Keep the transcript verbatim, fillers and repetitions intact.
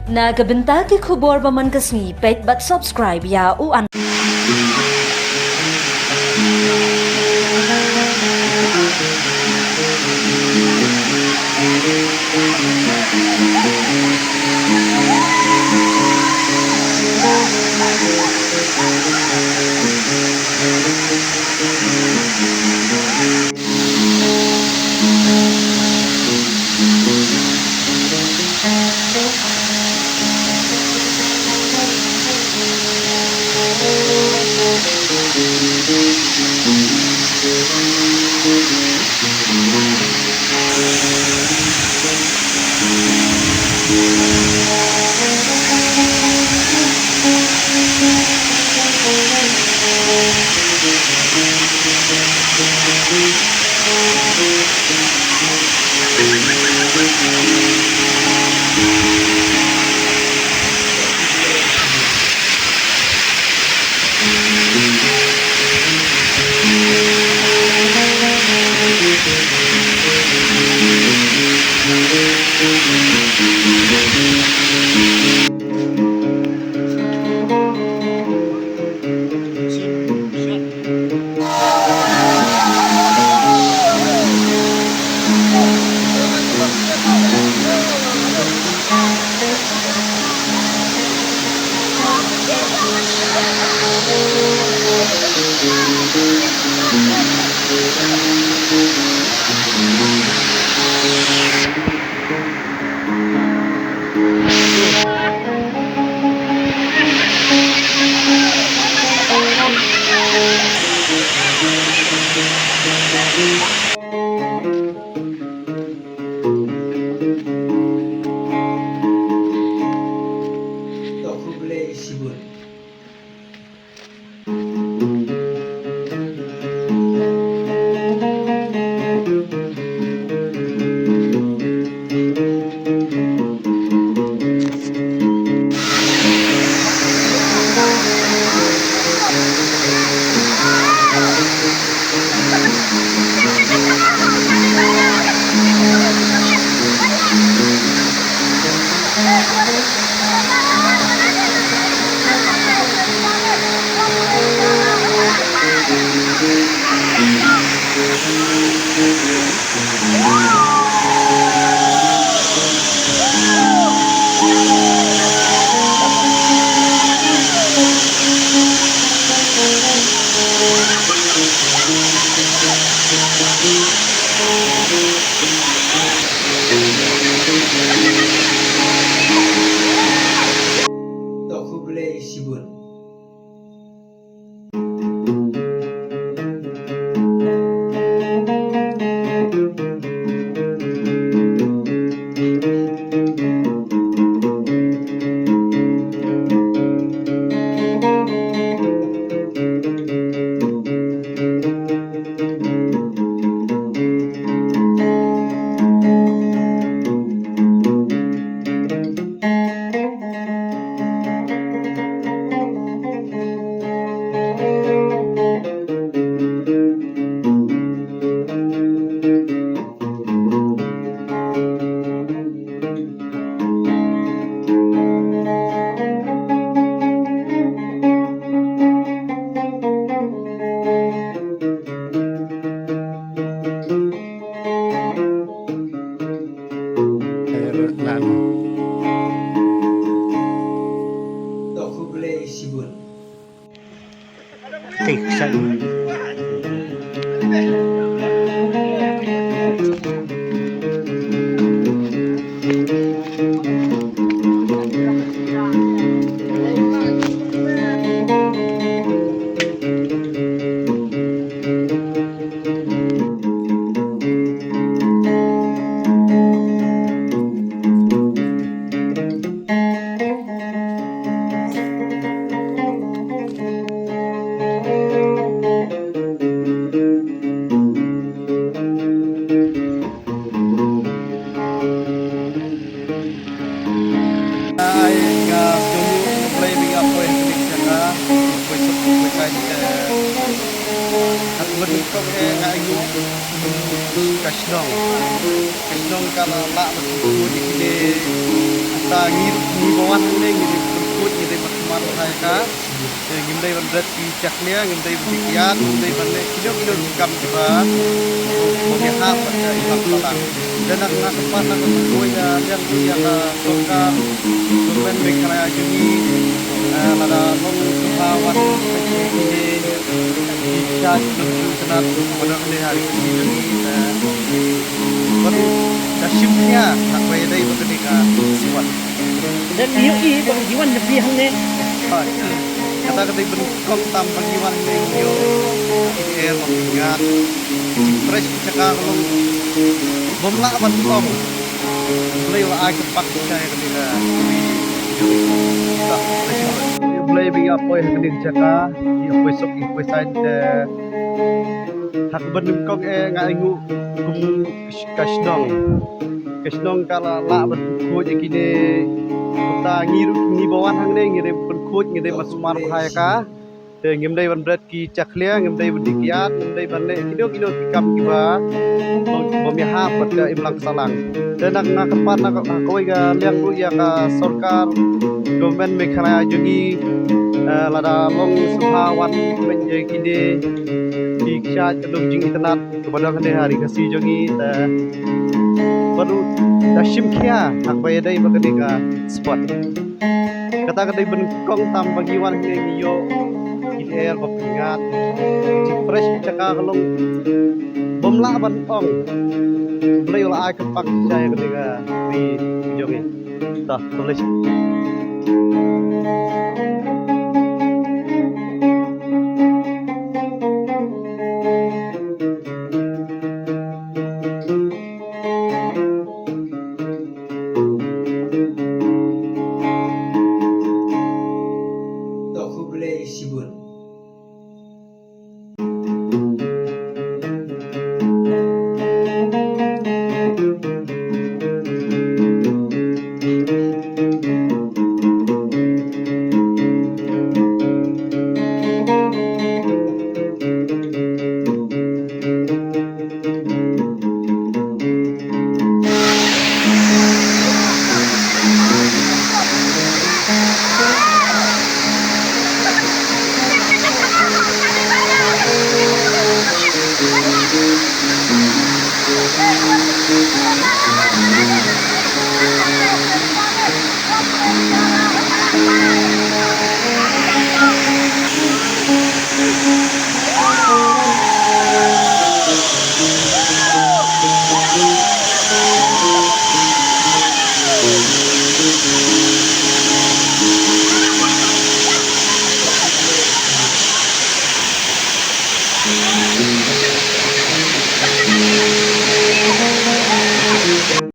Na ka bynta ki khubor ba man ka sngi, peit bad subscribe ïa u an. Ai, nga kyrmen ïa U Blei ba nga poi ha kane ka jaka, poi suk, poi kai te. Haba nyngkong eh nga ainguh, Ka shnong. Ka shnong ka la lah ban pynkhuid ïa kine. Hangta ngi, ngi ba wan hangne ngi dei ban pynkhuid, ngi dei ban sumar bha ïa ka. Te ngim dei ban bret ki jakhlia, ngim dei ban dih kiad, ngim dei ban leh kino kino ki kam kiba bym ïahap bad ka imlang sahlang. Te na ka kyrpad na ka kyrpad ka liang ruh ïa ka sorkar, government Meghalaya jong ngi, eh, lada long sngewbha wan peit ïa kine ki kshaid ki long jingtnat ba don hangne ha ri Khasi jong ngi, eh, bad da shim khia haba ïadei bad kane ka spot. Te ngi ïohi ba ki wan na phi hangne. Kata ka dei ba nyngkong tam ba ngi wan hangne ngi ïoh ki lyer ba pyngngad. Ki jingfresh ki jaka ka long bym lah ban ong. Blei u la ai kyrpad shisha ïa kane ka ri jong ngi. Tah, Blei shibun. Blei ba ngi ïa poi ha kane ka jaka, ngi ïa poi suk, ngi ïa poi saiñ te ha kaba nyngkong eh nga ainguh kum ka shnong. Ka shnong ka la lah ban pynkhuid ïa kine. Kumta ngi ruh, ngi ba wan hangne ngi dei ban pynkhuid, ngi dei ban sumar bha ïa ka. Te ngim dei ban bret ki jakhlia, ngim dei ban dih kiad, ngim dei ban leh kino kino ki kam kiba bym ïahap bad ka imlang sahlang. Te na ka kyrpad na ka, na kawei ka liang ruh ïa ka sorkar, government Meghalaya jong ngi, eh, lada long sngewbha wan peit ïa kine ki kshaid ki long jingitynnat kiba don hangne ha ri Khasi jong ngi, te bad ruh da shim khia haba ïadei bad kane ka spot. Kata ka dei ba nyngkong tam ba ngi wan hangne ngi ïoh ki lyer ba pyngngad, ki jingfresh ki jaka ka long bym lah ban ong. Blei u la ai kyrpad shisha ïa kane ka ri jong ngi. Tah, khublei shibun.